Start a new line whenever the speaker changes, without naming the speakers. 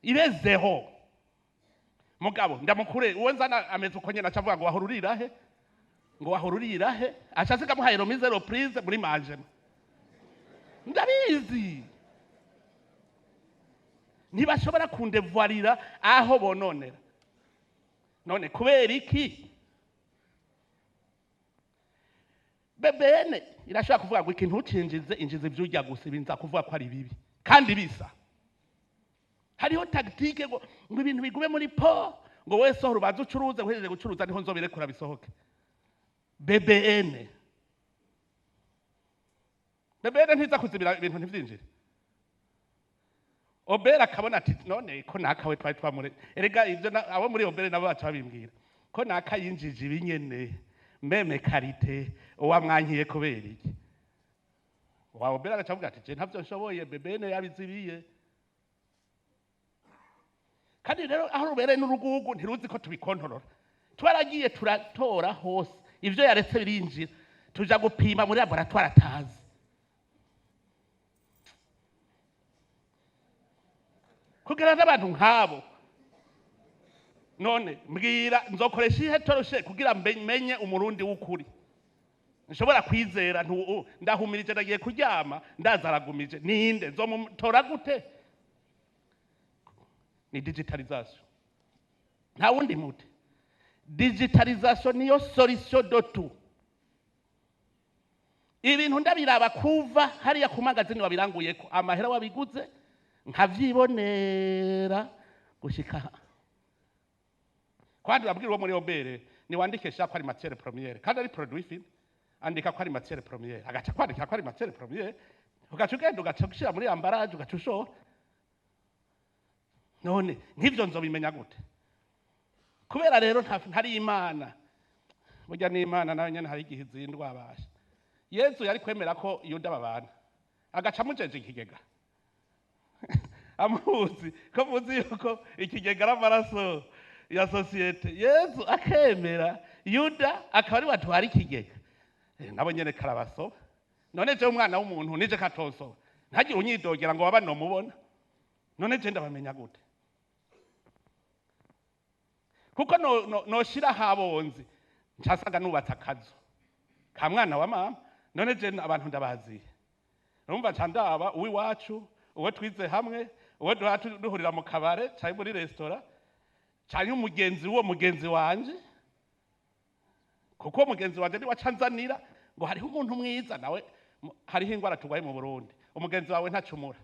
Ibe zéro. Mugabo ndamukure uwo nzana ameze uko nyene, acavuga ngo wahora urira he, ngo wahora urira he, aca asiga amuhaye remise, reprise muri mangema. Ndabizi, ntibashobora kundevoirira aho bononera. None kubera iki BBN irashobora kuvuga ngo ikintu ucinjize, injiza ivyurya gusa, ibi nza kuvuga ko ari bibi kandi bisa? Hariho tactique ngo ibintu bigume muri po, ngo we sohora, ubanze ucuruze, uhejeje gucuruza niho nzobirekura bisohoke. BBN ntiza kuzibira ibintu ntivyinjire. OBR akabona ati none ko nakawe twari twamure. Erega ivyo abo muri OBR nabo baca babimbwira ko naka yinjije ibinyene même qualité, uwamwankiye kubera iki? Wa OBR agaca avuga ati je ntavyo nshoboye, BBN yabizibiye. Kandi rero aho rubereye n'urugugu ntiruzi ko tubikontorora. Twaragiye turatora hose, ivyo yaretse birinjira, tuja gupima muri laboratoire atazi. Kugira n'abantu nk'abo, none mbwira nzokoresha ihe toroshe kugira menye Umurundi w'ukuri nshobora kwizera? Ndahumirije, ndagiye kuryama, ndaza aragumije, ninde nzomutora gute? Ni digitalisation, nta wundi muti. Digitalisation niyo solution de tout. Ibintu ndabiraba kuva hariya ku magazini wabiranguyeko, amahera wabiguze, nkavyibonera gushika kwandi. Urabwira uwo muri OBR niwandike sha ko ari matière première kandi ari produit fini, andika ko ari matière première, agaca kwandikira ko ari matière première, ugaca ugenda ugaca ushira muri emballage, ugaca ushora. None nk'ivyo nzobimenya gute? Kubera rero ntari Imana. Burya n'Imana nayo nyene hari igihe izindwa abasha. Yezu yari kwemera ko Yuda babana, agaca amujeje ikigega, amuzi ko muzi yuko ikigega ari amaraso ya société. Yezu akemera Yuda akaba ari watwara ikigega. Nabo nyene karabasoba. None jewe umwana w'umuntu nije katosoba, ntagire unyidogera ngo waba nomubona. None je ndabamenya gute? Kuko no, noshira habonzi ncasaga nubatse akazu ka mwana wa mama. None je abantu ndabaziye? Urumva nca ndaba uw'iwacu, uwo twize hamwe, uwo duhora duhurira mu kabare canke muri resitora, canke umugenzi w'uwo mugenzi wanje, kuko uwo mugenzi wanje niwe aca anzanira ngo hariho umuntu mwiza nawe. Hariho ingwara turwaye mu Burundi, umugenzi wawe ntacumura.